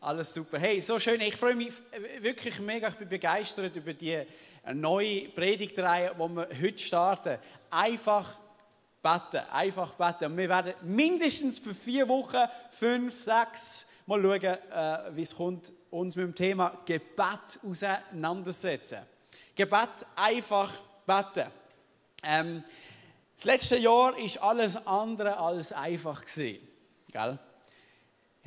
Alles super. Hey, so schön. Ich freue mich wirklich mega. Ich bin begeistert über die neue Predigtreihe, die wir heute starten. Einfach beten. Einfach beten. Und wir werden mindestens für 4 Wochen, 5, 6 mal schauen, wie es kommt, uns mit dem Thema Gebet auseinandersetzen. Gebet, einfach beten. Das letzte Jahr war alles andere als einfach. Gell?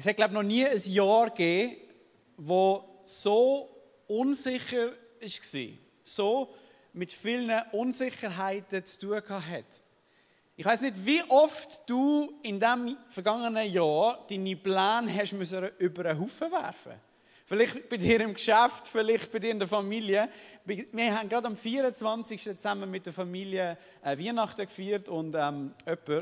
Es hat, glaube ich, noch nie ein Jahr gegeben, das so unsicher war. So mit vielen Unsicherheiten zu tun hat. Ich weiss nicht, wie oft du in diesem vergangenen Jahr deine Pläne hast müssen über den Haufen werfen. Vielleicht bei dir im Geschäft, vielleicht bei dir in der Familie. Wir haben gerade am 24. zusammen mit der Familie Weihnachten gefeiert und jemand,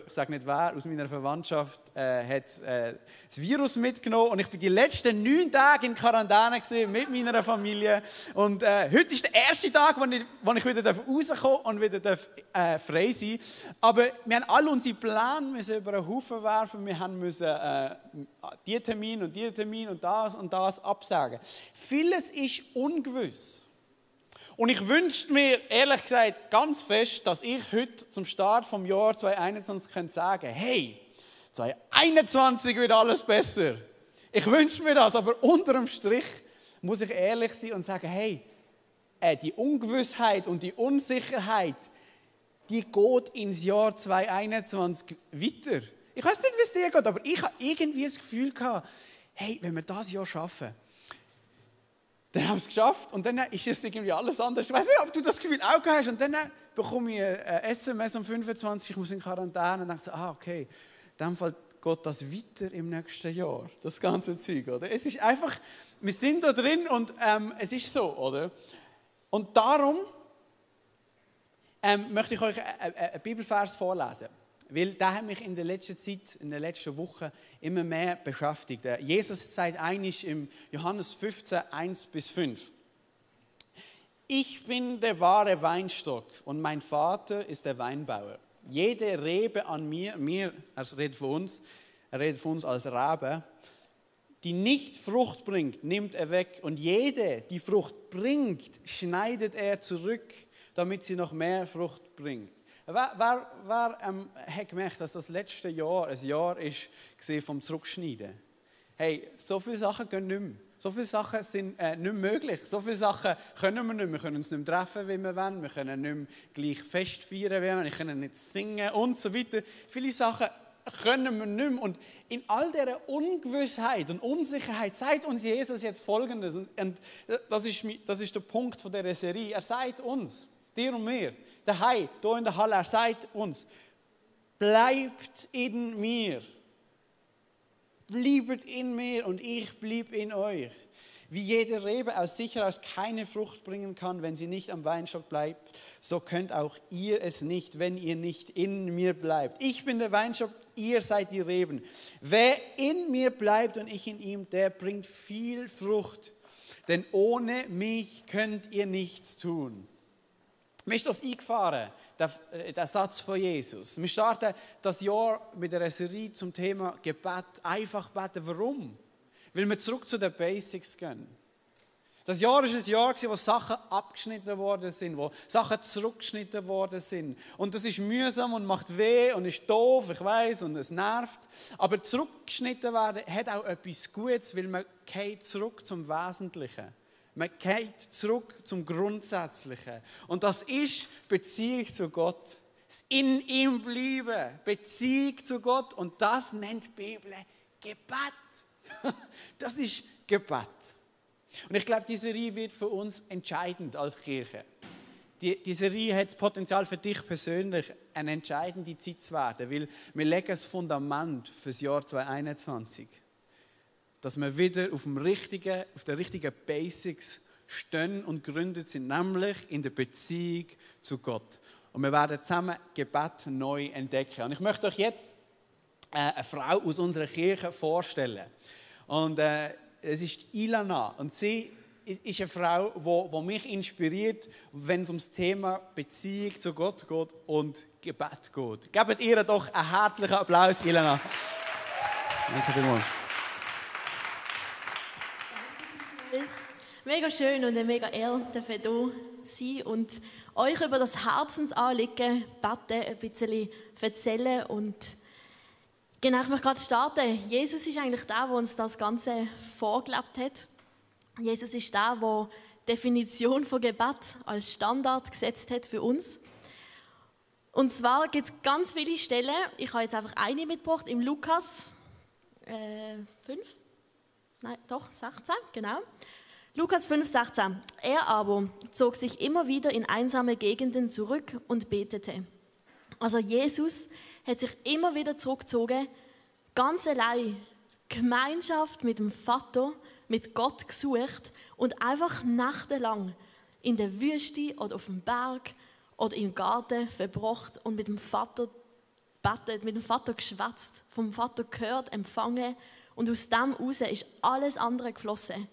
ich sage nicht wer, aus meiner Verwandtschaft hat das Virus mitgenommen und ich bin die letzten 9 Tage in Quarantäne gewesen, mit meiner Familie und heute ist der erste Tag, wo ich wieder rauskommen und wieder frei sein darf. Aber wir haben alle unsere Pläne über den Haufen werfen, wir haben müssen diesen Termin und das absagen. Vieles ist ungewiss. Und ich wünschte mir, ehrlich gesagt, ganz fest, dass ich heute zum Start des Jahr 2021 sagen könnte, hey, 2021 wird alles besser. Ich wünsche mir das, aber unterm Strich muss ich ehrlich sein und sagen, hey, die Ungewissheit und die Unsicherheit, die geht ins Jahr 2021 weiter. Ich weiß nicht, wie es dir geht, aber ich habe irgendwie das Gefühl gehabt, hey, wenn wir das Jahr schaffen, dann haben wir es geschafft und dann ist es irgendwie alles anders. Ich weiß nicht, ob du das Gefühl auch hast. Und dann bekomme ich ein SMS um 25, ich muss in Quarantäne und denke so, okay, in dem Fall geht das weiter im nächsten Jahr, das ganze Zeug, oder? Es ist einfach, wir sind da drin und es ist so, oder? Und darum möchte ich euch einen Bibelvers vorlesen. Weil der hat mich in der letzten Zeit, in den letzten Wochen immer mehr beschäftigt. Jesus sagt eigentlich im Johannes 15, 1-5. Ich bin der wahre Weinstock und mein Vater ist der Weinbauer. Jede Rebe an mir, er redet von uns als Rebe, die nicht Frucht bringt, nimmt er weg. Und jede, die Frucht bringt, schneidet er zurück, damit sie noch mehr Frucht bringt. Wer hat gemerkt, dass das letzte Jahr ein Jahr ist vom Zurückschneiden? Hey, so viele Sachen gehen nicht mehr. So viele Sachen sind nicht mehr möglich. So viele Sachen können wir nicht mehr. Wir können uns nicht mehr treffen, wie wir wollen. Wir können nicht mehr gleich Fest feiern, wie wir wollen. Wir können nicht singen und so weiter. Viele Sachen können wir nicht mehr. Und in all dieser Ungewissheit und Unsicherheit sagt uns Jesus jetzt Folgendes. Und das ist der Punkt von dieser Serie. Er sagt uns, dir und mir, daheim, hier in der Halle, er sagt uns, bleibt in mir. Bleibt in mir und ich blieb in euch. Wie jede Rebe aus sich heraus keine Frucht bringen kann, wenn sie nicht am Weinstock bleibt, so könnt auch ihr es nicht, wenn ihr nicht in mir bleibt. Ich bin der Weinstock, ihr seid die Reben. Wer in mir bleibt und ich in ihm, der bringt viel Frucht. Denn ohne mich könnt ihr nichts tun. Mir ist das eingefahren, der Satz von Jesus. Wir starten das Jahr mit einer Serie zum Thema Gebet, einfach beten. Warum? Weil wir zurück zu den Basics gehen. Das Jahr war ein Jahr, wo Sachen abgeschnitten worden sind, wo Sachen zurückgeschnitten worden sind. Und das ist mühsam und macht weh und ist doof, ich weiss, und es nervt. Aber zurückgeschnitten werden hat auch etwas Gutes, weil man geht zurück zum Wesentlichen. Man geht zurück zum Grundsätzlichen. Und das ist Beziehung zu Gott. Das in ihm bleiben. Beziehung zu Gott. Und das nennt die Bibel Gebet. Das ist Gebet. Und ich glaube, diese Serie wird für uns entscheidend als Kirche. Die Serie hat das Potenzial für dich persönlich, eine entscheidende Zeit zu werden. Weil wir legen das Fundament für das Jahr 2021. Dass wir wieder auf den richtigen Basics stehen und gegründet sind, nämlich in der Beziehung zu Gott. Und wir werden zusammen Gebet neu entdecken. Und ich möchte euch jetzt eine Frau aus unserer Kirche vorstellen. Und es ist Ilana. Und sie ist eine Frau, die mich inspiriert, wenn es um das Thema Beziehung zu Gott geht und Gebet geht. Gebt ihr doch einen herzlichen Applaus, Ilana. Danke vielmals. Mega schön und eine mega Ehre, dürfen hier sein und euch über das Herzensanliegen beten, ein bisschen erzählen. Und genau, ich möchte gerade starten. Jesus ist eigentlich der, der uns das Ganze vorgelebt hat. Jesus ist der, der die Definition von Gebet als Standard gesetzt hat für uns. Und zwar gibt es ganz viele Stellen, ich habe jetzt einfach eine mitgebracht, im Lukas 16, genau. Lukas 5,16. Er aber zog sich immer wieder in einsame Gegenden zurück und betete. Also Jesus hat sich immer wieder zurückgezogen, ganz allein, Gemeinschaft mit dem Vater, mit Gott gesucht und einfach nächtelang in der Wüste oder auf dem Berg oder im Garten verbracht und mit dem Vater betet, mit dem Vater geschwätzt, vom Vater gehört, empfangen und aus dem heraus ist alles andere geflossen.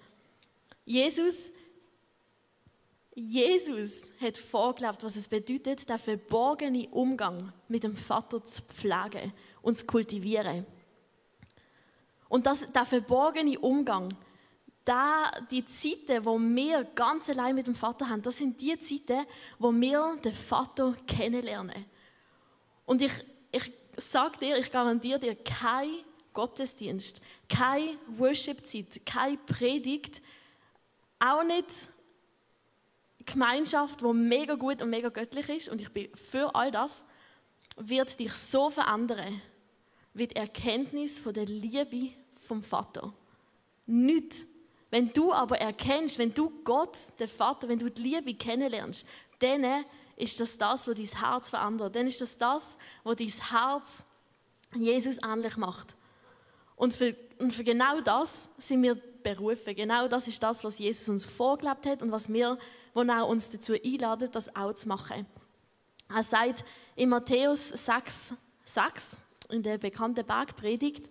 Jesus hat vorgelebt, was es bedeutet, den verborgenen Umgang mit dem Vater zu pflegen und zu kultivieren. Und der verborgene Umgang, die Zeiten, wo wir ganz allein mit dem Vater haben, das sind die Zeiten, wo wir den Vater kennenlernen. Und ich sage dir, ich garantiere dir, kein Gottesdienst, keine Worship-Zeit, keine Predigt, auch nicht Gemeinschaft, die mega gut und mega göttlich ist, und ich bin für all das, wird dich so verändern, wie die Erkenntnis von der Liebe vom Vater. Nicht. Wenn du aber erkennst, wenn du Gott, den Vater, wenn du die Liebe kennenlernst, dann ist das, was dein Herz verändert. Dann ist das, was dein Herz Jesus ähnlich macht. Und für genau das sind wir berufen. Genau das ist das, was Jesus uns vorgelebt hat und wo er uns dazu einladet, das auch zu machen. Er sagt in Matthäus 6, in der bekannten Bergpredigt: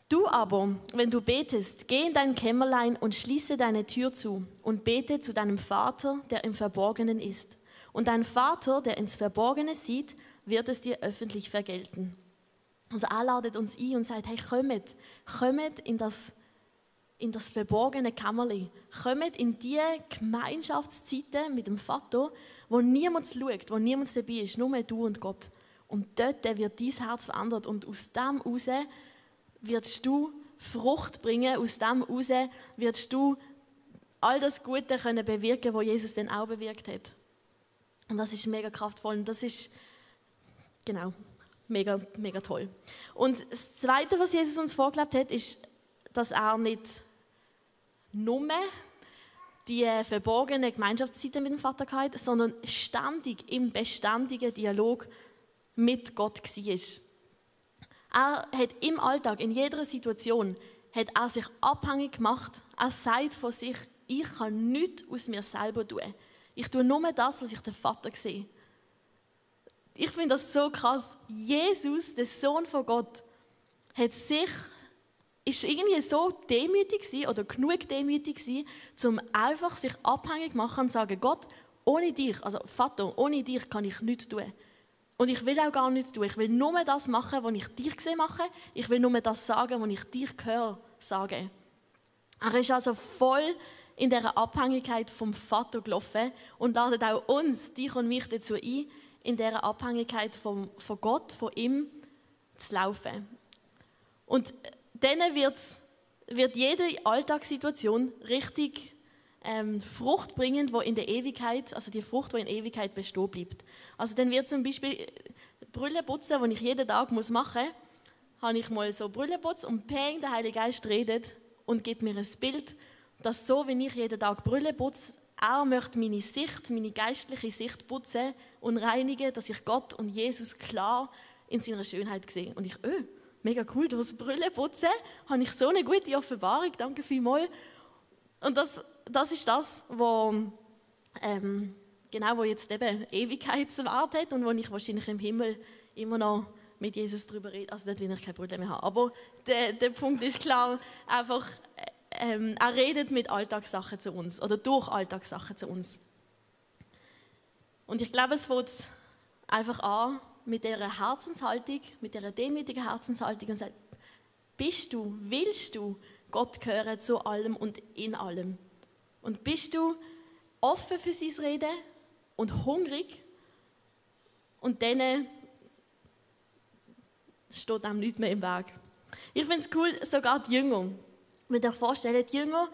Du aber, wenn du betest, geh in dein Kämmerlein und schließe deine Tür zu und bete zu deinem Vater, der im Verborgenen ist. Und dein Vater, der ins Verborgene sieht, wird es dir öffentlich vergelten. Also er ladet uns ein und sagt, hey, kommt in das verborgene Kämmerlein. Kommt in die Gemeinschaftszeiten mit dem Vater, wo niemand schaut, wo niemand dabei ist, nur du und Gott. Und dort wird dein Herz verändert und aus dem heraus wirst du Frucht bringen, aus dem heraus wirst du all das Gute können bewirken, was Jesus dann auch bewirkt hat. Und das ist mega kraftvoll und das ist, genau, mega, mega toll. Und das Zweite, was Jesus uns vorgelebt hat, ist, dass er nicht nur die verborgene Gemeinschaftszeiten mit dem Vater hatte, sondern ständig im beständigen Dialog mit Gott war. Er hat im Alltag, in jeder Situation, hat er sich abhängig gemacht. Er sagt von sich, ich kann nichts aus mir selber tun. Ich tue nur das, was ich den Vater sehe. Ich finde das so krass. Jesus, der Sohn von Gott, ist irgendwie so demütig gewesen, oder genug demütig gewesen, um einfach sich abhängig zu machen und zu sagen, Gott, ohne dich, also Vater, ohne dich kann ich nichts tun. Und ich will auch gar nichts tun. Ich will nur das machen, was ich dir gesehen mache. Ich will nur das sagen, was ich dir höre sagen. Er ist also voll in dieser Abhängigkeit vom Vater gelaufen und ladet auch uns, dich und mich dazu ein, in dieser Abhängigkeit von Gott, von ihm zu laufen. Und dann wird jede Alltagssituation richtig fruchtbringend, die in der Ewigkeit, also die Frucht, die in Ewigkeit bestehen bleibt. Also dann wird zum Beispiel Brille putzen, die ich jeden Tag machen muss, habe ich mal so Brille putzt und peng, der Heilige Geist redet und gibt mir ein Bild, dass so, wie ich jeden Tag Brille putze, er möchte meine Sicht, meine geistliche Sicht putzen und reinigen, dass ich Gott und Jesus klar in seiner Schönheit sehe. Und ich, mega cool, durch das Brille putzen habe ich so eine gute Offenbarung, danke vielmals. Und das ist das, wo jetzt eben Ewigkeitswert hat und wo ich wahrscheinlich im Himmel immer noch mit Jesus darüber rede. Also dort will ich kein Problem mehr haben. Aber der Punkt ist klar, einfach, er redet mit Alltagssachen zu uns oder durch Alltagssachen zu uns. Und ich glaube, es fängt einfach an mit dieser Herzenshaltung, mit dieser demütigen Herzenshaltung und sagt, willst du Gott gehören zu allem und in allem. Und bist du offen für sein Reden und hungrig? Und dann steht einem nichts mehr im Weg. Ich finde es cool, sogar die Jünger. Wenn ihr euch vorstellt, die Jünger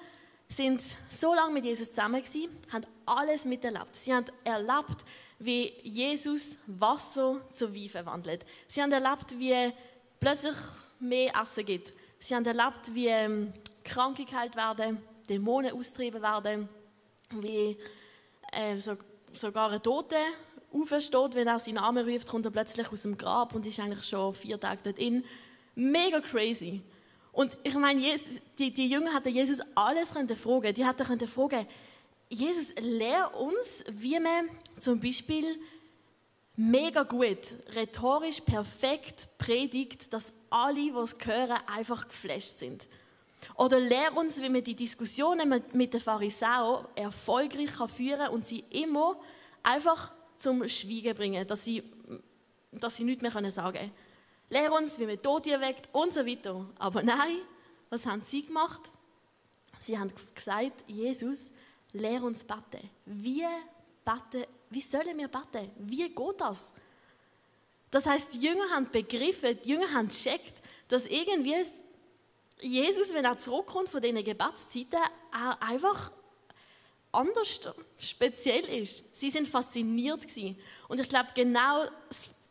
sind so lange mit Jesus zusammen gewesen, haben alles miterlebt. Sie haben erlebt, wie Jesus Wasser zu Wein verwandelt. Sie haben erlebt, wie plötzlich mehr Essen gibt. Sie haben erlebt, wie Kranke geheilt werden, Dämonen austrieben werden, wie sogar ein Toter aufersteht, wenn er seinen Namen ruft, kommt er plötzlich aus dem Grab und ist eigentlich schon 4 Tage dort in. Mega crazy. Und ich meine, die Jünger hätten Jesus alles fragen. Die hätten fragen, Jesus, lehr uns, wie man zum Beispiel mega gut, rhetorisch perfekt predigt, dass alle, die es hören, einfach geflasht sind. Oder lehr uns, wie man die Diskussionen mit den Pharisäern erfolgreich führen kann und sie immer einfach zum Schweigen bringen, dass sie nichts mehr sagen können. Lehr uns, wie man Tote erweckt und so weiter. Aber nein, was haben sie gemacht? Sie haben gesagt, Jesus, lehr uns beten. Wie sollen wir beten? Wie geht das? Das heisst, die Jünger haben begriffen, die Jünger haben gecheckt, dass irgendwie Jesus, wenn er zurückkommt von diesen Gebetszeiten, auch einfach anders speziell ist. Sie sind fasziniert gewesen. Und ich glaube, genau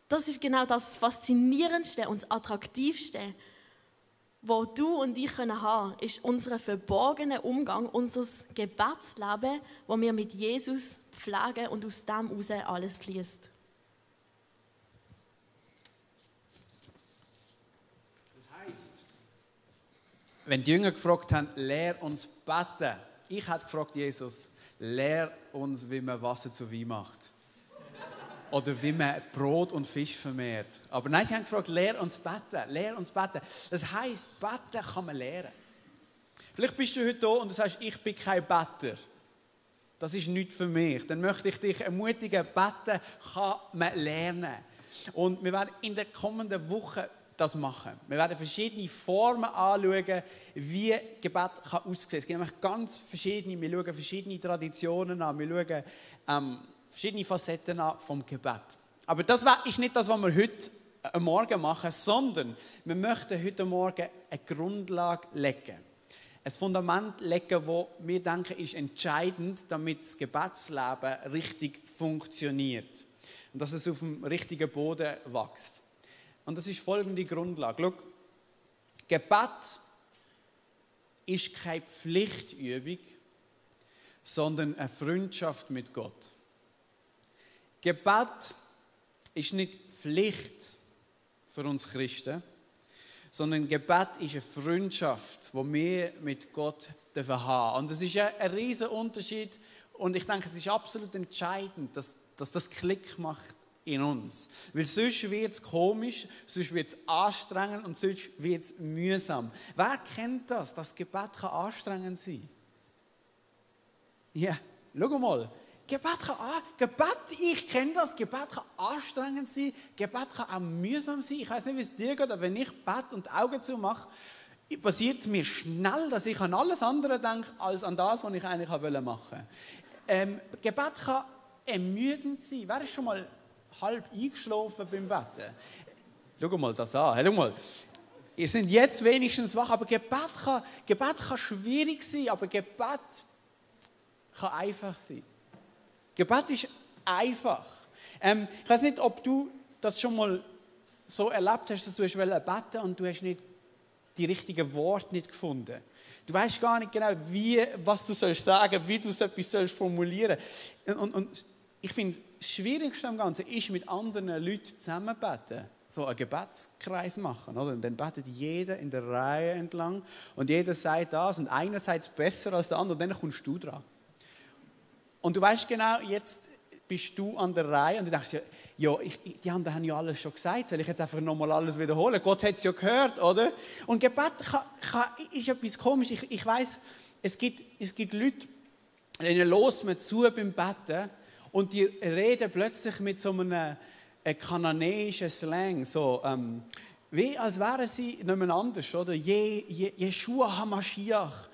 das ist genau das Faszinierendste und das Attraktivste, was du und ich haben können, ist unser verborgener Umgang, unser Gebetsleben, das wir mit Jesus pflegen und aus dem heraus alles fließt. Das heisst, wenn die Jünger gefragt haben, lehr uns beten, ich habe gefragt, Jesus, lehr uns, wie man Wasser zu Wein macht. Oder wie man Brot und Fisch vermehrt. Aber nein, sie haben gefragt, lehr uns beten, lehr uns beten. Das heisst, beten kann man lernen. Vielleicht bist du heute da und du sagst, ich bin kein Better. Das ist nichts für mich. Dann möchte ich dich ermutigen, beten kann man lernen. Und wir werden in den kommenden Wochen das machen. Wir werden verschiedene Formen anschauen, wie Gebet kann aussehen kann. Es gibt nämlich ganz verschiedene, wir schauen verschiedene Traditionen an, wir schauen verschiedene Facetten an vom Gebet. Aber das ist nicht das, was wir heute am Morgen machen, sondern wir möchten heute Morgen eine Grundlage legen. Ein Fundament legen, das wir denken, ist entscheidend, damit das Gebetsleben richtig funktioniert. Und dass es auf dem richtigen Boden wächst. Und das ist folgende Grundlage. Schau, Gebet ist keine Pflichtübung, sondern eine Freundschaft mit Gott. Gebet ist nicht Pflicht für uns Christen, sondern Gebet ist eine Freundschaft, die wir mit Gott haben dürfen. Und das ist ein riesiger Unterschied. Und ich denke, es ist absolut entscheidend, dass das Klick macht in uns. Weil sonst wird es komisch, sonst wird es anstrengend und sonst wird es mühsam. Wer kennt das, dass Gebet anstrengend sein kann? Ja, schau mal. Ich kenne das, Gebet kann anstrengend sein, Gebet kann auch mühsam sein. Ich weiß nicht, wie es dir geht, aber wenn ich bete und die Augen zumache, passiert es mir schnell, dass ich an alles andere denke, als an das, was ich eigentlich machen wollte. Gebet kann ermüdend sein. Wer ist schon mal halb eingeschlafen beim Beten? Schau mal das an. Schau mal. Ihr seid jetzt wenigstens wach, aber Gebet kann schwierig sein, aber Gebet kann einfach sein. Gebet ist einfach. Ich weiß nicht, ob du das schon mal so erlebt hast, dass du beten wolltest und du hast nicht die richtigen Worte nicht gefunden. Du weißt gar nicht genau, was du sollst sagen, wie du so etwas sollst formulieren. Und ich finde, das Schwierigste am Ganzen ist, mit anderen Leuten zusammen beten. So einen Gebetskreis machen. Oder? Und dann betet jeder in der Reihe entlang und jeder sagt das und einer sagt es besser als der andere und dann kommst du dran. Und du weißt genau, jetzt bist du an der Reihe und du denkst, ja, die anderen haben ja alles schon gesagt, soll ich jetzt einfach nochmal alles wiederholen? Gott hat es ja gehört, oder? Und Gebet ist etwas komisch. Ich weiss, es gibt Leute, denen hört man zu beim Beten und die reden plötzlich mit so einem kananäischen Slang, so, wie als wären sie nicht mehr anders, oder? Jeshua HaMashiach.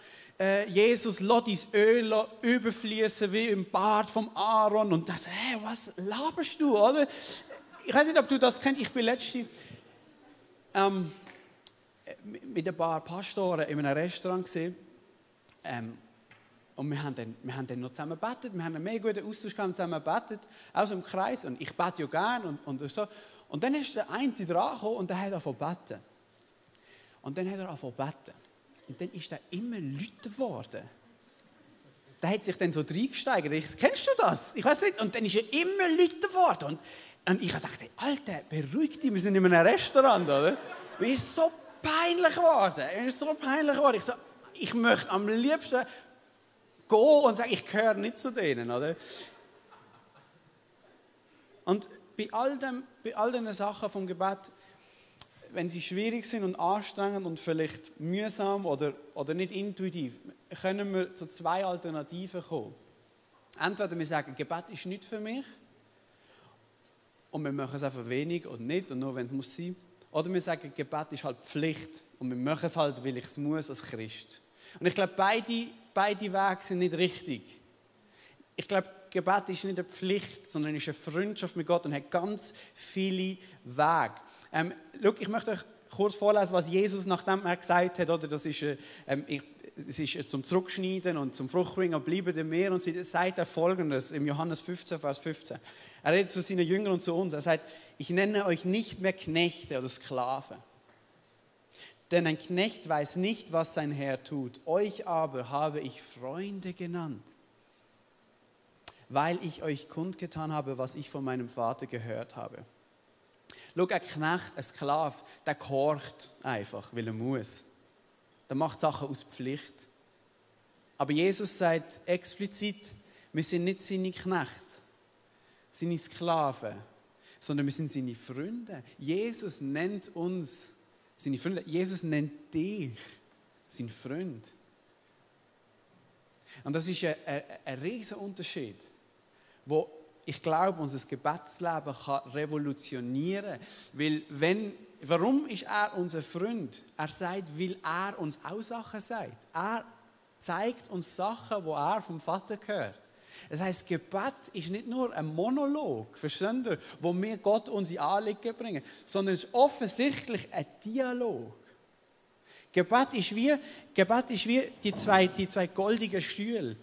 Jesus lässt dein Öl überfließen wie im Bart vom Aaron. Und das, hey, was laberst du, oder? Ich weiß nicht, ob du das kennst. Ich bin letztens mit ein paar Pastoren in einem Restaurant gesehen. Und wir haben dann noch zusammen gebetet. Wir haben einen mega guten Austausch gehabt, zusammen gebetet, auch so im Kreis. Und ich bete ja gerne und so. Und dann ist der eine dran gekommen und der hat angefangen zu beten. Und dann hat er angefangen zu beten. Und dann ist er immer lauter geworden. Der hat sich dann so reingesteigert. Kennst du das? Ich weiß nicht. Und dann ist er immer lauter geworden. Und ich dachte, Alter, beruhig dich, wir sind in einem Restaurant, oder? Mir ist so peinlich geworden. Ich möchte am liebsten gehen und sagen, ich gehöre nicht zu denen, oder? Und bei all diesen Sachen vom Gebet, wenn sie schwierig sind und anstrengend und vielleicht mühsam oder nicht intuitiv, können wir zu zwei Alternativen kommen. Entweder wir sagen, Gebet ist nicht für mich und wir machen es einfach wenig oder nicht und nur, wenn es muss sein. Oder wir sagen, Gebet ist halt Pflicht und wir machen es halt, weil ich es muss als Christ. Und ich glaube, beide Wege sind nicht richtig. Ich glaube, Gebet ist nicht eine Pflicht, sondern ist eine Freundschaft mit Gott und hat ganz viele Wege. Ich möchte euch kurz vorlesen, was Jesus nachdem er gesagt hat, oder? Das ist, es ist zum Zurückschneiden und zum Fruchtbringen und bleiben im Meer. Und sie sagt er Folgendes im Johannes 15, Vers 15. Er redet zu seinen Jüngern und zu uns. Er sagt, ich nenne euch nicht mehr Knechte oder Sklaven. Denn ein Knecht weiß nicht, was sein Herr tut. Euch aber habe ich Freunde genannt, weil ich euch kundgetan habe, was ich von meinem Vater gehört habe. Schau, ein Knecht, ein Sklave, der gehorcht einfach, weil er muss. Der macht Sachen aus Pflicht. Aber Jesus sagt explizit, wir sind nicht seine Knechte, seine Sklaven, sondern wir sind seine Freunde. Jesus nennt uns seine Freunde. Jesus nennt dich sein Freund. Und das ist ein riesiger Unterschied, wo ich glaube, unser Gebetsleben kann revolutionieren. Weil warum ist er unser Freund? Er sagt, weil er uns auch Sachen sagt. Er zeigt uns Sachen, die er vom Vater gehört. Das heisst, Gebet ist nicht nur ein Monolog, versteht ihr, wo wir Gott unsere Anliegen bringen, sondern es ist offensichtlich ein Dialog. Gebet ist wie die zwei goldigen Stühle.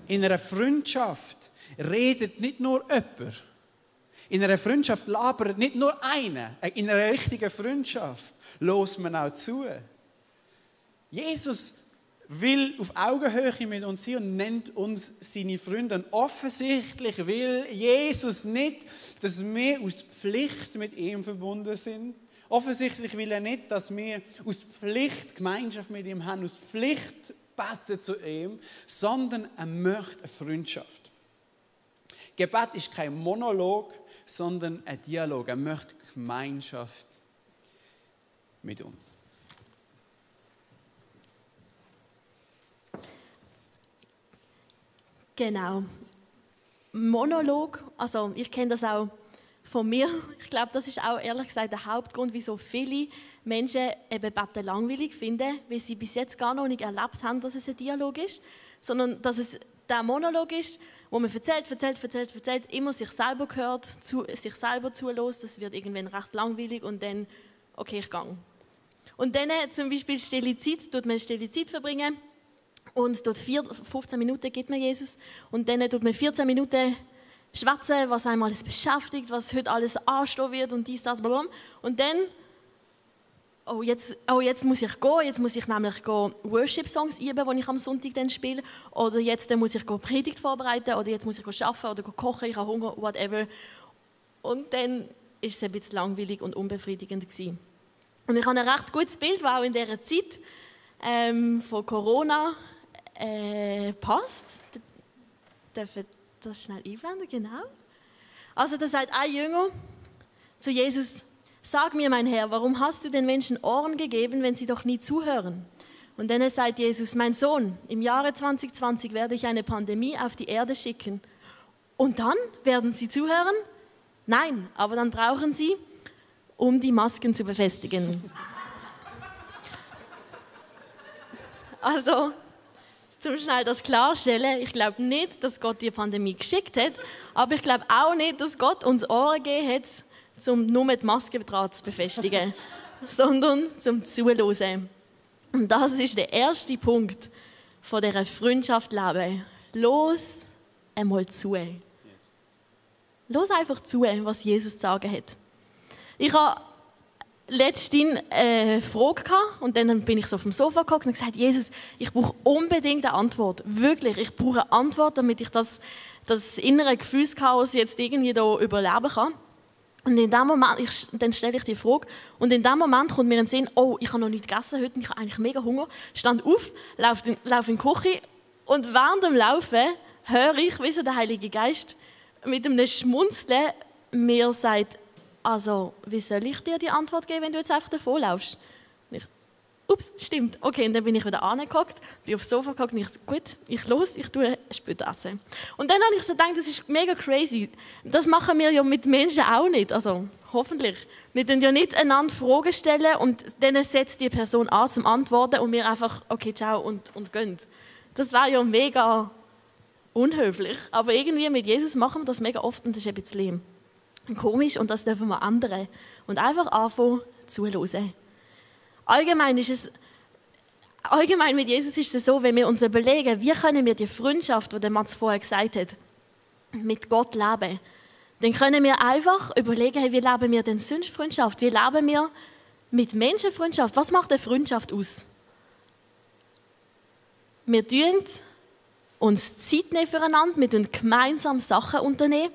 In einer Freundschaft redet nicht nur jemand. In einer Freundschaft labert nicht nur einer. In einer richtigen Freundschaft lässt man auch zu. Jesus will auf Augenhöhe mit uns sein und nennt uns seine Freunde. Und offensichtlich will Jesus nicht, dass wir aus Pflicht mit ihm verbunden sind. Offensichtlich will er nicht, dass wir aus Pflicht Gemeinschaft mit ihm haben, aus Pflicht beten zu ihm, sondern er möchte eine Freundschaft. Gebet ist kein Monolog, sondern ein Dialog. Er möchte Gemeinschaft mit uns. Genau. Monolog, also ich kenne das auch von mir. Ich glaube, das ist auch ehrlich gesagt der Hauptgrund, wieso viele Menschen eben Beten langweilig finden, weil sie bis jetzt gar noch nicht erlebt haben, dass es ein Dialog ist, sondern dass es der Monolog ist, wo man erzählt, immer sich selber hört, sich selber zulässt. Das wird irgendwann recht langweilig und dann, okay, ich gehe. Und dann zum Beispiel stille Zeit verbringen. Und dort 15 Minuten gibt man Jesus und dann tut man 14 Minuten schwätzen, was einem alles beschäftigt, was heute alles anstehen wird und dies, das, blablabla. Und dann, jetzt muss ich gehen, jetzt muss ich nämlich Worship-Songs üben, die ich am Sonntag dann spiele. Oder jetzt muss ich Predigt vorbereiten oder jetzt muss ich arbeiten oder kochen, ich habe Hunger, whatever. Und dann war es ein bisschen langweilig und unbefriedigend gewesen. Und ich habe ein recht gutes Bild, das auch in dieser Zeit von Corona passt. Darf ich das schnell einblenden? Genau. Also da sagt ein Jünger zu Jesus: Sag mir, mein Herr, warum hast du den Menschen Ohren gegeben, wenn sie doch nie zuhören? Und dann sagt Jesus: Mein Sohn, im Jahre 2020 werde ich eine Pandemie auf die Erde schicken. Und dann werden sie zuhören? Nein, aber dann brauchen sie um die Masken zu befestigen. Also, zum schnell das klarstellen, ich glaube nicht, dass Gott die Pandemie geschickt hat, aber ich glaube auch nicht, dass Gott uns Ohren gegeben hat, um nur die Maske dran zu befestigen, sondern zum Zuhören. Und das ist der erste Punkt von dieser Freundschaft leben. Los einmal zu. Los einfach zu, was Jesus zu sagen hat. Ich habe letztens eine Frage gehabt, und dann bin ich so auf dem Sofa geguckt und gesagt, Jesus, ich brauche unbedingt eine Antwort. Wirklich, ich brauche eine Antwort, damit ich das innere Gefühlschaos jetzt irgendwie da überleben kann. Und in dem Moment, dann stelle ich die Frage, und in dem Moment kommt mir in den Sinn, oh, ich habe noch nichts gegessen heute, ich habe eigentlich mega Hunger. Stand auf, laufe in die Küche, und während dem Laufen höre ich, wie so der Heilige Geist mit einem Schmunzeln mir sagt, also, wie soll ich dir die Antwort geben, wenn du jetzt einfach davon laufst? Und ich, ups, stimmt. Okay, und dann bin ich wieder angehockt, bin aufs Sofa gehockt und ich so, gut, ich tue später essen. Und dann habe ich so gedacht, das ist mega crazy. Das machen wir ja mit Menschen auch nicht, also hoffentlich. Wir tun ja nicht einander Fragen stellen und dann setzt die Person an zum Antworten und wir einfach, okay, ciao und gehen. Das wäre ja mega unhöflich. Aber irgendwie mit Jesus machen wir das mega oft und das ist ein bisschen komisch und das dürfen wir ändern. Und einfach anfangen zuhören. Allgemein mit Jesus ist es so, wenn wir uns überlegen, wie können wir die Freundschaft, die der Mats vorher gesagt hat, mit Gott leben, dann können wir einfach überlegen, hey, wie leben wir denn sonst Freundschaft? Wie leben wir mit Menschen Freundschaft? Was macht eine Freundschaft aus? Wir tun uns Zeit nehmen füreinander, wir tun gemeinsam Sachen unternehmen.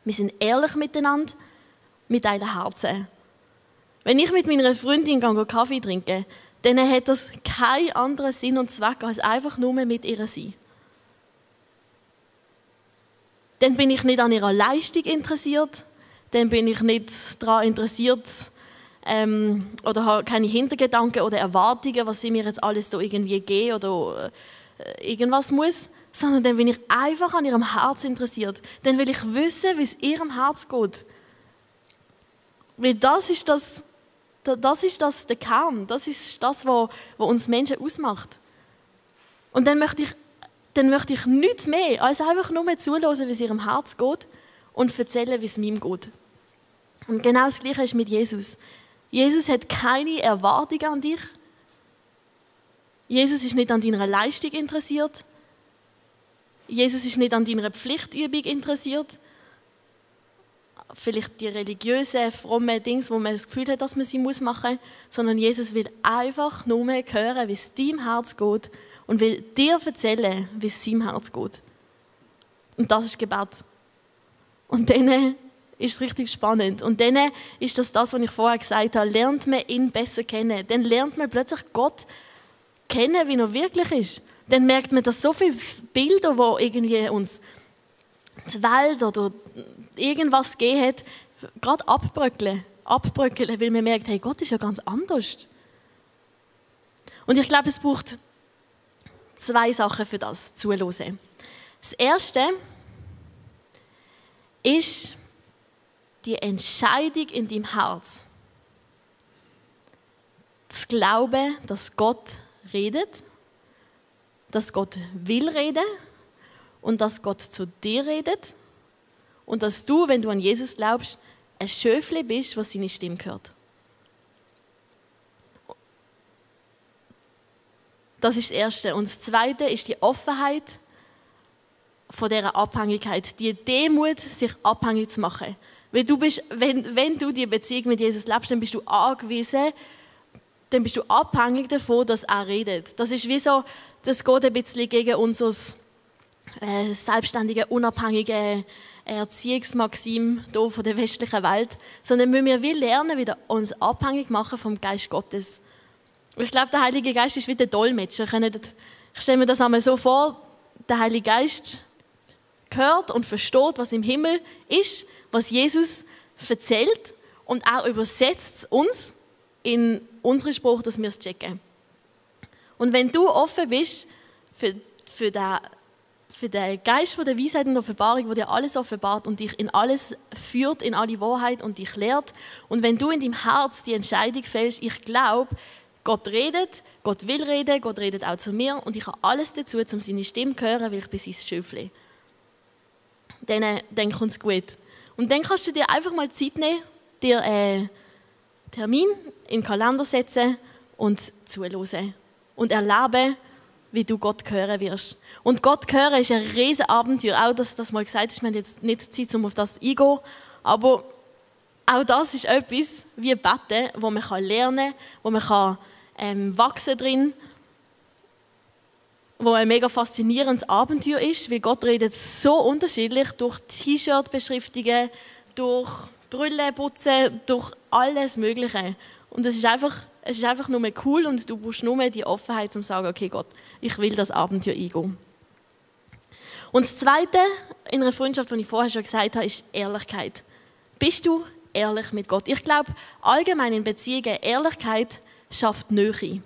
Wir sind ehrlich miteinander, mit einem Herzen. Wenn ich mit meiner Freundin Kaffee trinke, dann hat das keinen anderen Sinn und Zweck, als einfach nur mit ihr sein. Dann bin ich nicht an ihrer Leistung interessiert, dann bin ich nicht daran interessiert oder habe keine Hintergedanken oder Erwartungen, was sie mir jetzt alles da irgendwie geben oder irgendwas muss, sondern dann bin ich einfach an ihrem Herz interessiert. Dann will ich wissen, wie es ihrem Herz geht. Weil das ist der Kern, das ist das, was uns Menschen ausmacht. Und dann möchte ich nichts mehr, als einfach nur zuhören, wie es ihrem Herz geht und erzählen, wie es meinem geht. Und genau das Gleiche ist mit Jesus. Jesus hat keine Erwartungen an dich. Jesus ist nicht an deiner Leistung interessiert. Jesus ist nicht an deiner Pflichtübung interessiert. Vielleicht die religiösen, frommen Dinge, wo man das Gefühl hat, dass man sie machen muss, sondern Jesus will einfach nur hören, wie es deinem Herz geht und will dir erzählen, wie es seinem Herz geht. Und das ist Gebet. Und dann ist es richtig spannend. Und dann ist das, was ich vorher gesagt habe, lernt man ihn besser kennen. Dann lernt man plötzlich Gott kennen, wie er wirklich ist. Dann merkt man, dass so viele Bilder, die irgendwie uns die Welt oder irgendwas gegeben hat, gerade abbröckeln, weil man merkt, hey, Gott ist ja ganz anders. Und ich glaube, es braucht 2 Sachen für das Zuhören. Das Erste ist die Entscheidung in deinem Herz. Das Glauben, dass Gott redet, dass Gott will reden und dass Gott zu dir redet und dass du, wenn du an Jesus glaubst, ein Schöfli bist, was seine Stimme hört. Das ist das Erste. Und das Zweite ist die Offenheit von dieser Abhängigkeit, die Demut, sich abhängig zu machen. Weil du bist, wenn du die Beziehung mit Jesus lebst, dann bist du angewiesen, dann bist du abhängig davon, dass er redet. Das ist wie so, das geht ein bisschen gegen unser selbstständige, unabhängige Erziehungsmaxim hier von der westlichen Welt, sondern müssen wir lernen, wieder uns abhängig machen vom Geist Gottes. Und ich glaube, der Heilige Geist ist wie der Dolmetscher. Ich stelle mir das einmal so vor, der Heilige Geist hört und versteht, was im Himmel ist, was Jesus erzählt und auch übersetzt es uns in unseren Spruch, dass wir es checken. Und wenn du offen bist für den für den Geist von der Weisheit und Offenbarung, der dir alles offenbart und dich in alles führt, in alle Wahrheit und dich lehrt. Und wenn du in deinem Herz die Entscheidung fällst, ich glaube, Gott redet, Gott will reden, Gott redet auch zu mir und ich habe alles dazu, um seine Stimme zu hören, weil ich bin sein Schöfli. Dann kommt es gut. Und dann kannst du dir einfach mal Zeit nehmen, dir einen Termin in den Kalender setzen und zuhören. Und erleben, wie du Gott hören wirst. Und Gott hören ist ein riesen Abenteuer. Auch, dass das mal gesagt ist, wir haben jetzt nicht Zeit, um auf das einzugehen. Aber auch das ist etwas wie Beten, wo man lernen kann, wo man wachsen drin, wo ein mega faszinierendes Abenteuer ist, weil Gott redet so unterschiedlich durch T-Shirt-Beschriftungen, durch Brille putzen, durch alles Mögliche. Und es ist einfach nur cool und du brauchst nur die Offenheit, um zu sagen, okay Gott, ich will das Abenteuer eingehen. Und das Zweite in einer Freundschaft, die ich vorher schon gesagt habe, ist Ehrlichkeit. Bist du ehrlich mit Gott? Ich glaube, allgemein in Beziehungen, Ehrlichkeit schafft Nähe.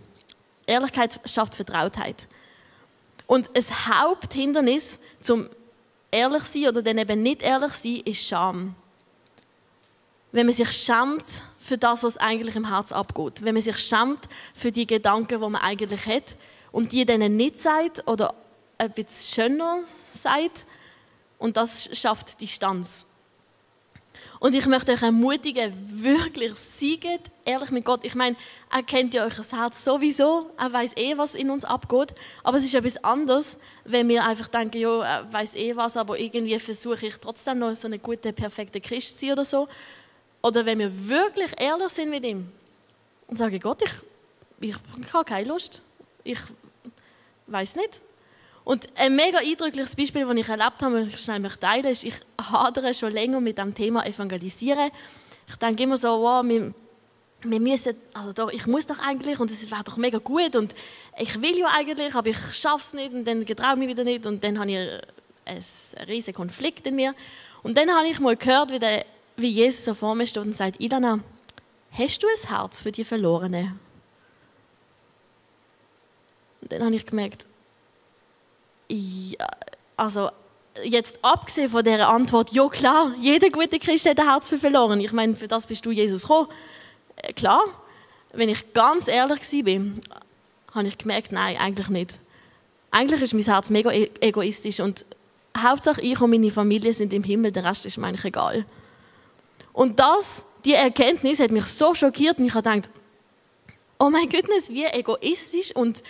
Ehrlichkeit schafft Vertrautheit. Und ein Haupthindernis zum ehrlich sein oder dann eben nicht ehrlich sein, ist Scham. Wenn man sich schämt für das, was eigentlich im Herz abgeht. Wenn man sich schämt für die Gedanken, die man eigentlich hat und die denen nicht sagt oder ein bisschen schöner sagt. Und das schafft Distanz. Und ich möchte euch ermutigen, wirklich seid ehrlich mit Gott. Ich meine, er kennt ja euer Herz sowieso, er weiß was in uns abgeht. Aber es ist etwas anderes, wenn wir einfach denken, ja, er weiß was, aber irgendwie versuche ich trotzdem noch so einen guten, perfekten Christ zu sein oder so. Oder wenn wir wirklich ehrlich sind mit ihm und sagen, Gott, ich habe keine Lust, ich weiß nicht. Und ein mega eindrückliches Beispiel, das ich erlebt habe, das ich schnell teilen möchte, ist, ich hadere schon länger mit dem Thema Evangelisieren. Ich denke immer so, wow, wir müssen, also doch, ich muss doch eigentlich und es wäre doch mega gut und ich will ja eigentlich, aber ich schaffe es nicht und dann getraue ich mich wieder nicht und dann habe ich einen riesigen Konflikt in mir. Und dann habe ich mal gehört, wie Jesus so vor mir steht und sagt, Ilana, hast du ein Herz für die Verlorenen? Und dann habe ich gemerkt, ja, also jetzt abgesehen von dieser Antwort, ja klar, jeder gute Christ hat ein Herz für Verlorene. Ich meine, für das bist du, Jesus, gekommen. Klar, wenn ich ganz ehrlich war, habe ich gemerkt, nein, eigentlich nicht. Eigentlich ist mein Herz mega egoistisch und Hauptsache ich und meine Familie sind im Himmel, der Rest ist mir eigentlich egal. Und die Erkenntnis hat mich so schockiert und ich habe gedacht, oh mein Gott, wie egoistisch und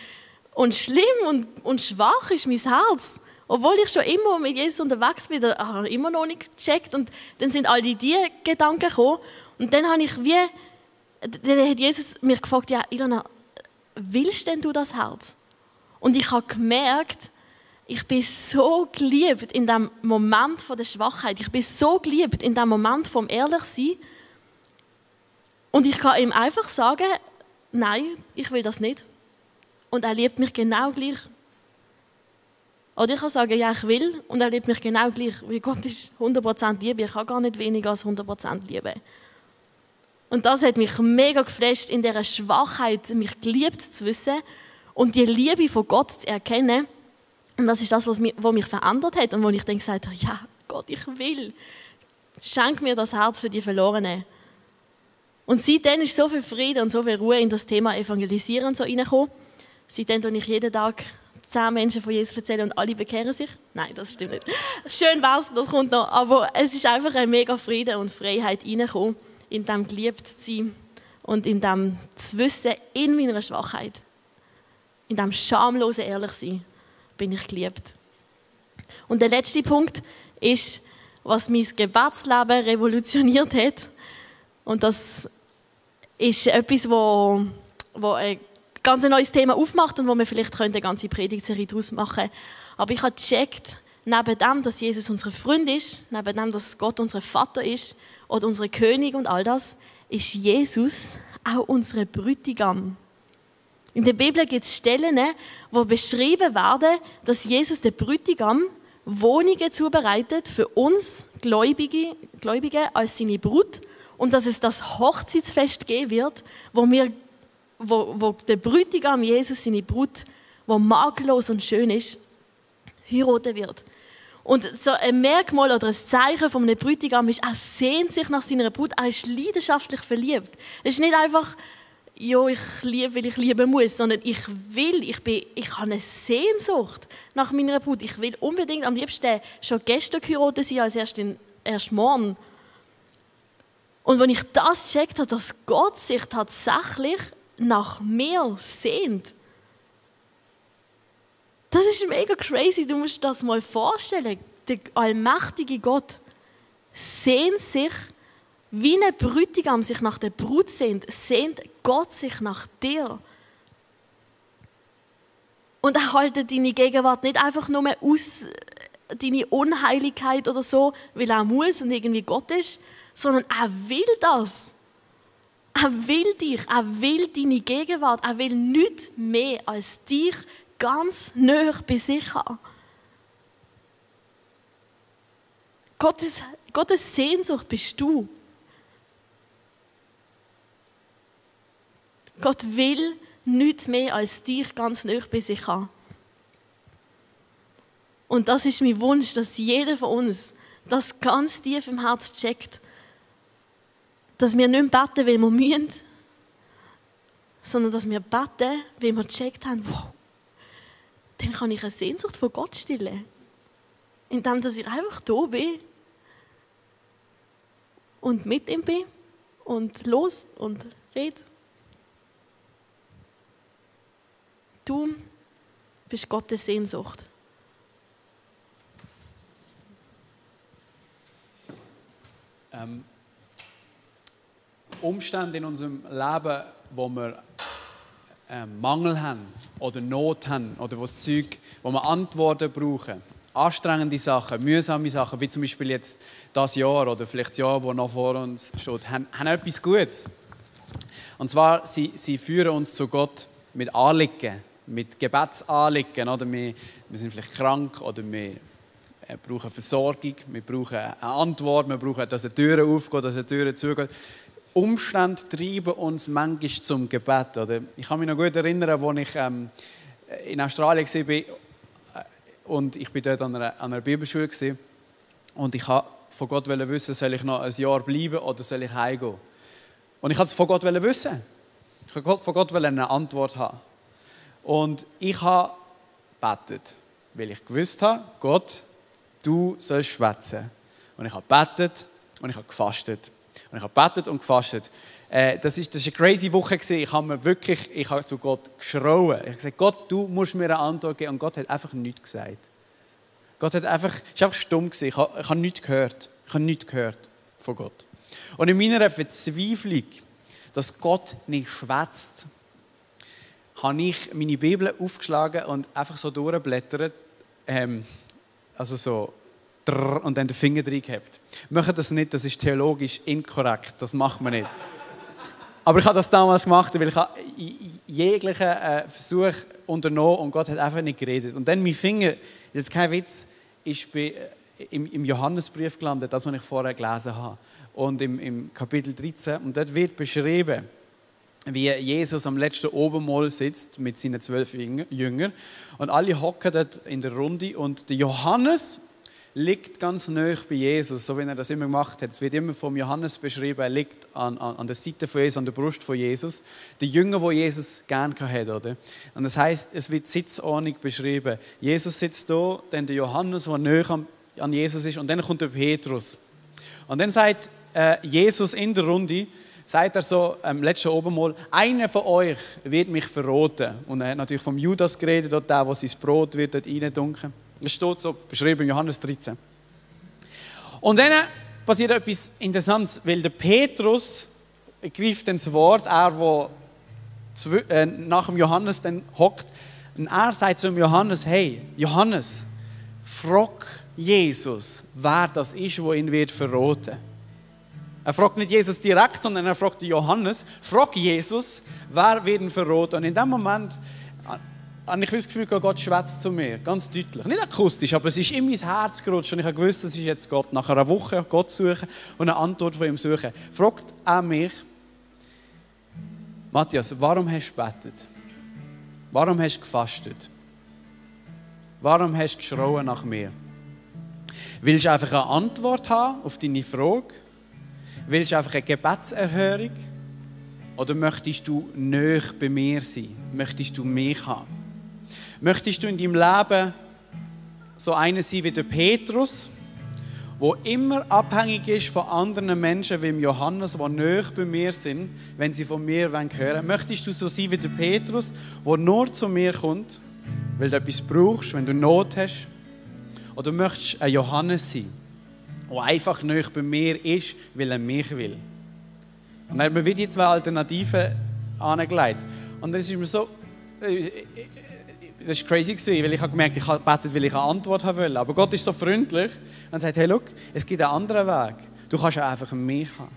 schlimm und schwach ist mein Herz. Obwohl ich schon immer mit Jesus unterwegs bin, habe ich immer noch nicht gecheckt. Und dann sind all diese Gedanken gekommen. Und dann dann hat Jesus mich gefragt, ja, Ilana, willst denn du das Herz? Und ich habe gemerkt, ich bin so geliebt in dem Moment der Schwachheit. Ich bin so geliebt in dem Moment vom Ehrlichsein. Und ich kann ihm einfach sagen, nein, ich will das nicht. Und er liebt mich genau gleich. Oder ich kann sagen, ja, ich will, und er liebt mich genau gleich. Weil Gott ist 100% Liebe. Ich kann gar nicht weniger als 100% Liebe. Und das hat mich mega geflasht, in dieser Schwachheit, mich geliebt zu wissen und die Liebe von Gott zu erkennen. Und das ist das, was mich verändert hat und wo ich dann gesagt habe, ja, Gott, ich will. Schenk mir das Herz für die Verlorenen. Und seitdem ist so viel Frieden und so viel Ruhe in das Thema Evangelisieren so reingekommen. Seitdem erzähle ich jeden Tag 10 Menschen von Jesus erzählen und alle bekehren sich. Nein, das stimmt nicht. Schön wär's, das kommt noch. Aber es ist einfach ein mega Frieden und Freiheit reingekommen, in dem geliebt zu sein und in dem zu wissen, in meiner Schwachheit, in dem schamlosen Ehrlichsein, bin ich geliebt. Und der letzte Punkt ist, was mein Gebetsleben revolutioniert hat. Und das ist etwas, wo ein ganz neues Thema aufmacht und wo wir vielleicht eine ganze Predigtserie daraus machen können. Aber ich habe gecheckt, neben dem, dass Jesus unser Freund ist, neben dem, dass Gott unser Vater ist oder unser König und all das, ist Jesus auch unser Bräutigam. In der Bibel gibt es Stellen, wo beschrieben werden, dass Jesus, der Bräutigam, Wohnungen zubereitet für uns Gläubige als seine Brut und dass es das Hochzeitsfest geben wird, wo der Bräutigam Jesus, seine Brut, wo makellos und schön ist, heiraten wird. Und so ein Merkmal oder ein Zeichen von einem Bräutigam ist, er sehnt sich nach seiner Brut, er ist leidenschaftlich verliebt. Es ist nicht einfach, ja, ich liebe, weil ich lieben muss, sondern ich habe eine Sehnsucht nach meiner Brut. Ich will unbedingt am liebsten schon gestern geheiratet sein, als erst morgen. Und wenn ich das gecheckt habe, dass Gott sich tatsächlich nach mir sehnt, das ist mega crazy, du musst dir das mal vorstellen. Der allmächtige Gott sehnt sich, wie ein Bräutigam sich nach der Brut sehnt Gott sich nach dir. Und er hält deine Gegenwart nicht einfach nur aus, deine Unheiligkeit oder so, weil er muss und irgendwie Gott ist, sondern er will das. Er will dich, er will deine Gegenwart, er will nichts mehr als dich ganz nahe bei sich haben. Gottes Sehnsucht bist du. Gott will nichts mehr als dich ganz nahe bei sich haben. Und das ist mein Wunsch, dass jeder von uns das ganz tief im Herz checkt. Dass wir nicht beten, weil wir müssen, sondern dass wir beten, weil wir gecheckt haben, wow, dann kann ich eine Sehnsucht von Gott stillen. Indem dass ich einfach da bin und mit ihm bin und los und rede. Du bist Gottes Sehnsucht. Umstände in unserem Leben, wo wir Mangel haben oder Not haben oder wo wir Antworten brauchen, anstrengende Sachen, mühsame Sachen, wie zum Beispiel jetzt das Jahr oder vielleicht das Jahr, das noch vor uns steht, haben etwas Gutes. Und zwar, sie führen uns zu Gott mit Anliegen, mit Gebetsanliegen. Oder wir sind vielleicht krank oder wir brauchen Versorgung, wir brauchen eine Antwort, wir brauchen, dass eine Tür aufgeht, dass eine Tür zugeht. Umstände treiben uns manchmal zum Gebet. Oder? Ich kann mich noch gut erinnern, als ich in Australien war und ich war dort an einer Bibelschule war. Und ich wollte von Gott wissen, soll ich noch ein Jahr bleiben oder soll ich heimgehen? Und ich wollte es von Gott wissen. Ich wollte von Gott eine Antwort haben. Und ich habe gebetet, weil ich gewusst habe, Gott, du sollst schwätzen. Und ich habe gebetet und ich habe gefastet. Und ich habe gebetet und gefastet. Das war eine crazy Woche. Ich habe zu Gott geschrauen. Ich habe gesagt, Gott, du musst mir eine Antwort geben. Und Gott hat einfach nichts gesagt. Gott ist einfach stumm gewesen. Ich habe nichts gehört. Ich habe nichts gehört von Gott. Und in meiner Verzweiflung, dass Gott nicht schwätzt, habe ich meine Bibel aufgeschlagen und einfach so durchblättert. Also so. Und dann den Finger reingehabt. Machen das nicht, das ist theologisch inkorrekt. Das macht man nicht. Aber ich habe das damals gemacht, weil ich jeglichen Versuch unternommen und Gott hat einfach nicht geredet. Und dann mein Finger, jetzt kein Witz, ist im Johannesbrief gelandet, das, was ich vorher gelesen habe. Und im Kapitel 13. Und dort wird beschrieben, wie Jesus am letzten Obermahl sitzt mit seinen 12 Jüngern. Und alle hocken dort in der Runde. Und der Johannes liegt ganz nahe bei Jesus, so wie er das immer gemacht hat. Es wird immer vom Johannes beschrieben, er liegt an der Seite von Jesus, an der Brust von Jesus. Der Jünger, wo Jesus gerne hatte, oder? Und das heißt, es wird Sitzordnung beschrieben. Jesus sitzt da, dann der Johannes, der nahe an Jesus ist, und dann kommt der Petrus. Und dann sagt Jesus in der Runde, sagt er so am letzten Obermahl, einer von euch wird mich verraten. Und er hat natürlich vom Judas geredet, der sein Brot wird dort reindunken. Das steht so beschrieben in Johannes 13. Und dann passiert etwas Interessantes, weil der Petrus greift ins Wort, er, der nach dem Johannes dann hockt, und er sagt zu Johannes, hey, Johannes, frag Jesus, wer das ist, der ihn wird verraten. Er fragt nicht Jesus direkt, sondern er fragt Johannes, frag Jesus, wer wird ihn verraten. Und in dem Moment habe ich das Gefühl, Gott schwätzt zu mir, ganz deutlich. Nicht akustisch, aber es ist in mein Herz gerutscht und ich habe gewusst, das ist jetzt Gott. Nach einer Woche Gott suchen und eine Antwort von ihm suchen. Fragt er mich, Matthias, warum hast du gebetet? Warum hast du gefastet? Warum hast du geschrauen nach mir? Willst du einfach eine Antwort haben auf deine Frage? Willst du einfach eine Gebetserhörung? Oder möchtest du näher bei mir sein? Möchtest du mich haben? Möchtest du in deinem Leben so einer sein wie der Petrus, der immer abhängig ist von anderen Menschen wie Johannes, die näher bei mir sind, wenn sie von mir hören wollen? Möchtest du so sein wie der Petrus, der nur zu mir kommt, weil du etwas brauchst, wenn du Not hast? Oder möchtest du ein Johannes sein, der einfach näher bei mir ist, weil er mich will? Und dann hat mir wieder die zwei Alternativen angelegt. Und dann ist mir so... Das war crazy, weil ich habe gemerkt, ich habe gebetet, weil ich eine Antwort haben wollte. Aber Gott ist so freundlich und sagt, hey, look, es gibt einen anderen Weg. Du kannst ja einfach mich haben.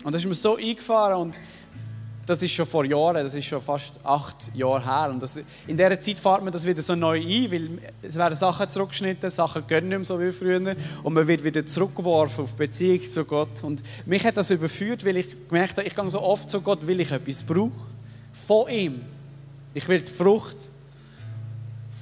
Und das ist mir so eingefahren und das ist schon vor Jahren, das ist schon fast 8 Jahre her. Und in dieser Zeit fährt man das wieder so neu ein, weil es werden Sachen zurückgeschnitten, Sachen gehen nicht mehr so wie früher und man wird wieder zurückgeworfen auf die Beziehung zu Gott. Und mich hat das überführt, weil ich gemerkt habe, ich gehe so oft zu Gott, weil ich etwas brauche von ihm. Ich will die Frucht,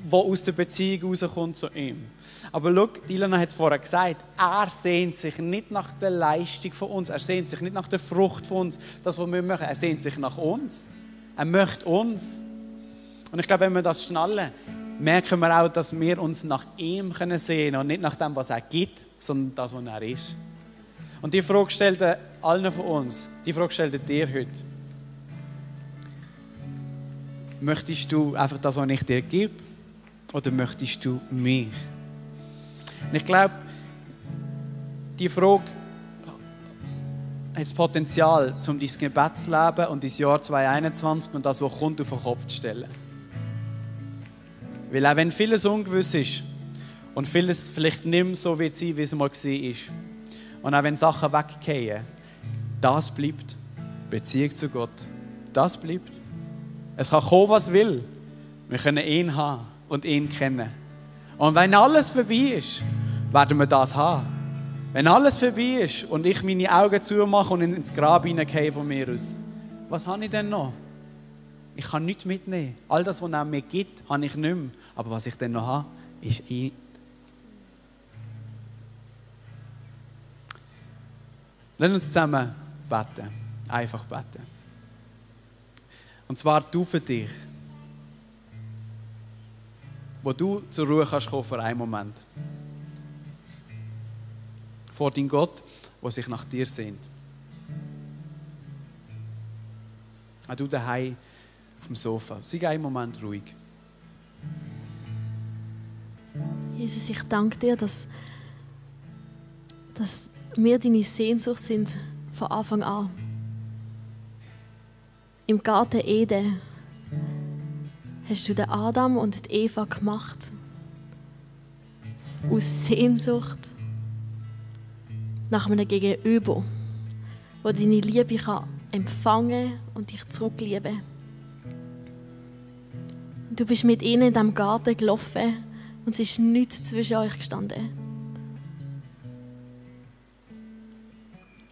die aus der Beziehung rauskommt, zu ihm. Aber schau, Ilana hat es vorher gesagt, er sehnt sich nicht nach der Leistung von uns, er sehnt sich nicht nach der Frucht von uns, das, was wir machen, er sehnt sich nach uns. Er möchte uns. Und ich glaube, wenn wir das schnallen, merken wir auch, dass wir uns nach ihm sehen können und nicht nach dem, was er gibt, sondern das, was er ist. Und die Frage stellt er allen von uns, die Frage stellt er dir heute. Möchtest du einfach das, was ich dir gebe? Oder möchtest du mich? Und ich glaube, die Frage hat das Potenzial, um dein Gebetsleben und dein Jahr 2021 und das, was kommt, auf den Kopf zu stellen. Weil auch wenn vieles ungewiss ist und vieles vielleicht nicht mehr so wird sein, wie es mal war, und auch wenn Sachen weggehen, das bleibt. Beziehung zu Gott, das bleibt. Es kann kommen, was will. Wir können ihn haben und ihn kennen. Und wenn alles vorbei ist, werden wir das haben. Wenn alles vorbei ist und ich meine Augen zumache und ins Grab hineingehe von mir aus, was habe ich denn noch? Ich kann nichts mitnehmen. All das, was er mir gibt, habe ich nicht mehr. Aber was ich dann noch habe, ist ihn. Lass uns zusammen beten. Einfach beten. Und zwar du für dich. Wo du zur Ruhe kannst kommen für einen Moment. Vor deinem Gott, der sich nach dir sehnt. Auch du daheim auf dem Sofa. Sei einen Moment ruhig. Jesus, ich danke dir, dass wir deine Sehnsucht sind von Anfang an. Im Garten Eden hast du den Adam und die Eva gemacht. Aus Sehnsucht nach einem Gegenüber, wo deine Liebe kann empfangen und dich zurücklieben. Du bist mit ihnen in diesem Garten gelaufen und es ist nichts zwischen euch gestanden.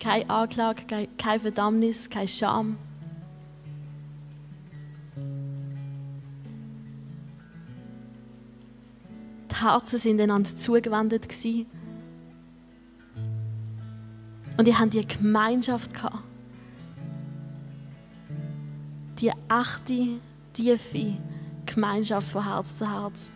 Keine Anklage, keine Verdammnis, keine Scham. Die Herzen sind einander zugewendet gewesen. Und ihr habt die Gemeinschaft gehabt. Die echte, tiefe Gemeinschaft von Herz zu Herz.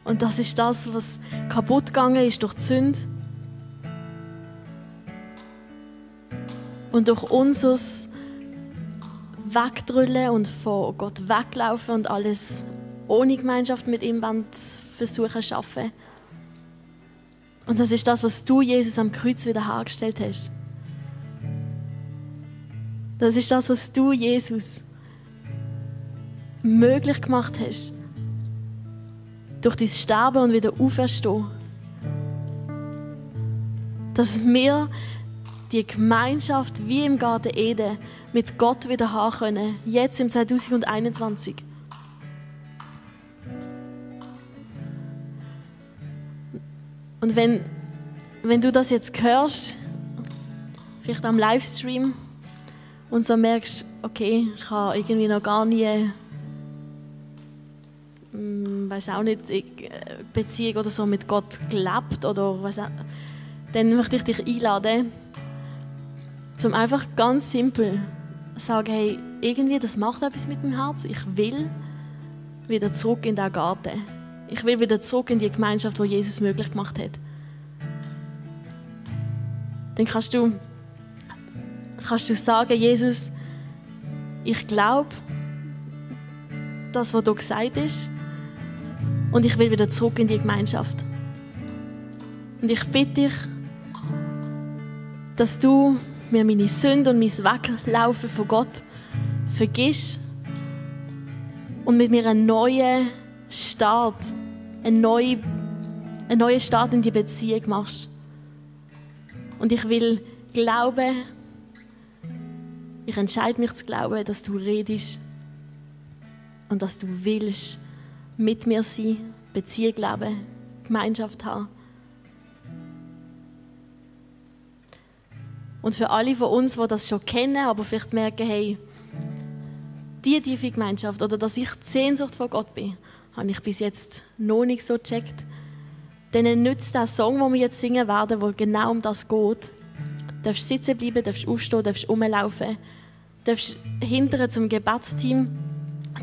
Und das ist das, was kaputt gegangen ist durch die Sünde. Und durch unser Wegdrüllen und von Gott weglaufen und alles ohne Gemeinschaft mit ihm versuchen zu schaffen. Und das ist das, was du, Jesus, am Kreuz wiederhergestellt hast. Das ist das, was du, Jesus, möglich gemacht hast. Durch dein Sterben und wieder Auferstehen. Dass wir die Gemeinschaft wie im Garten Eden mit Gott wieder haben können, jetzt im 2021. Und wenn du das jetzt hörst, vielleicht am Livestream und so merkst, okay, ich habe irgendwie noch gar nie, weiß auch nicht, Beziehung oder so mit Gott gelebt oder was auch, dann möchte ich dich einladen, zum einfach ganz simpel sagen, hey, irgendwie, das macht etwas mit meinem Herz. Ich will wieder zurück in den Garten. Ich will wieder zurück in die Gemeinschaft, die Jesus möglich gemacht hat. Dann kannst du sagen, Jesus, ich glaube, das, was du gesagt hast, und ich will wieder zurück in die Gemeinschaft. Und ich bitte dich, dass du mir meine Sünde und mein Weglaufen von Gott vergisst und mit mir einen neuen Start, einen neuen Start in die Beziehung machst. Und ich will glauben, ich entscheide mich zu glauben, dass du redest und dass du willst mit mir sein, Beziehung leben, Gemeinschaft haben. Und für alle von uns, die das schon kennen, aber vielleicht merken, hey, die tiefe Gemeinschaft oder dass ich die Sehnsucht von Gott bin, habe ich bis jetzt noch nicht so gecheckt. Denen nützt der Song, den wir jetzt singen werden, wo genau um das geht. Du darfst sitzen bleiben, darfst aufstehen, darfst rumlaufen, darfst hinterher zum Gebetsteam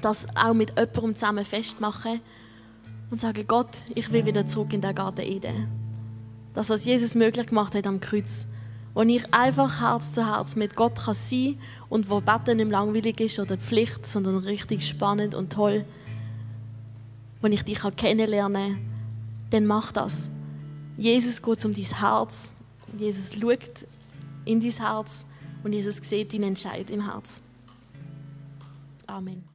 das auch mit jemandem zusammen festmachen und sagen, Gott, ich will wieder zurück in den Garten Eden. Das, was Jesus möglich gemacht hat am Kreuz. Wo ich einfach Herz zu Herz mit Gott kann sein und wo Beten nicht langweilig ist oder Pflicht, sondern richtig spannend und toll. Wo ich dich kennenlernen kann, dann mach das. Jesus geht um dein Herz. Jesus schaut in dein Herz und Jesus sieht deinen Entscheid im Herz. Amen.